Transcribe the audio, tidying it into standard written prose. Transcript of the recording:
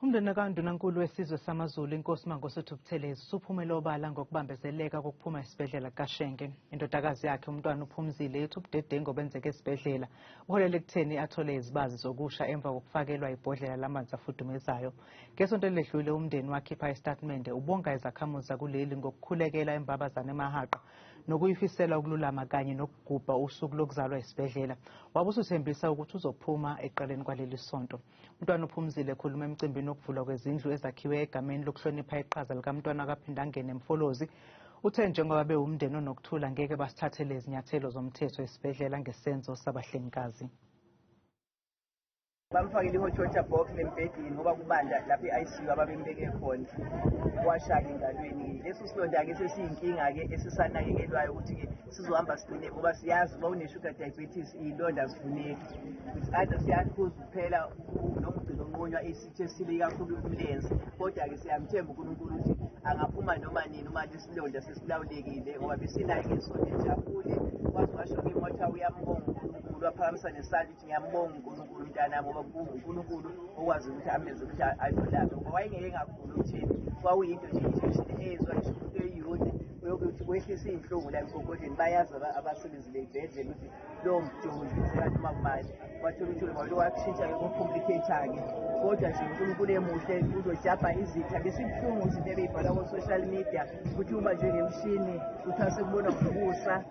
Umndeni kaNdunankulu wesizwe samaZulu, iNkosi Mangosuthu Buthelezi, usuphumele obala ngokubambezeleka kokuphuma esibhedlela kaShenge. Indodakazi yakhe, uMntwana uPhumzile, ithi ubudedengu obenzeke esibhedlela buholele ekutheni athole izibazi zokusha emva kokufakelwa ibhodlela lamanzi afudumezayo. Ngesonto eledlule umndeni wakhipha isitatimende ubonga izakhamuzi zakuleli ngokukhulekela imbabazane emahaqa nokuyifisela ukululama kanye nokugubha usuku lokuzalwa esibhedlela. Wabe usuthembisa ukuthi uzophuma ekuqaleni kwaleli sonto. Umntwana uPhumzile ekhuluma emcimbini wokuvulwa kwezindlu ezakhiwe egameni lokuhlonipha iqhaza likaMntwana kaPhindangene Mfolozi, uthe njengoba bewumndeni onokuthula ngeke basithathele izinyathelo zomthetho esibhedlela ngesenzo sabahlengikazi. Bamfakile i-hot water box embhedeni ngoba kubanda lapha e-ICU ababembeke khona, washaka engalweni. Leso silonda-ke sesiyinkinga-ke esisanakekelwayo ukuthi-ke sizohamba sigcine, ngoba siyazi uma une-sugar diabetes iy'londa azifuneki. Either siyaphuza kuphela noma ugcina unqunywa isitho esithile, ikakhulu umlenze. Kodwa-ke siyamthemba uNkulunkulu ukuthi angaphuma noma nini uma lesilonda sesilawulekile, ngoba besinaye ngesonto ejabule, waze washo-ke imoto uyambonga uNkulunkulu, waphakamisa nesandla ukuthi ngiyambonga uNkulunkulu mntanami, ngoba uNkulunkulu okwazi ukuthi amenze ukuthi alulame, ngoba wayengeke engakhuli ukuthini. Kwakuyinto nje injection ezwa ngisho umuntu eyiyoni yokuthi kwehlisa iy'nhlungu la emgogodleni. Bayazi abasebenzi bey'bhedlela ukuthi lowo mjovo nje wenzeka noma kubani, wathola ukuthi walo wakushintsha-ke ku-complicate-ke. Kodwa nje uNkulunkulu emuhle uzojabha izitha. Besibuhlungu izinto ebey'bhalwa ko-social media ukuthi uma njengemshini kuthiwa sekubonwa ngokusa.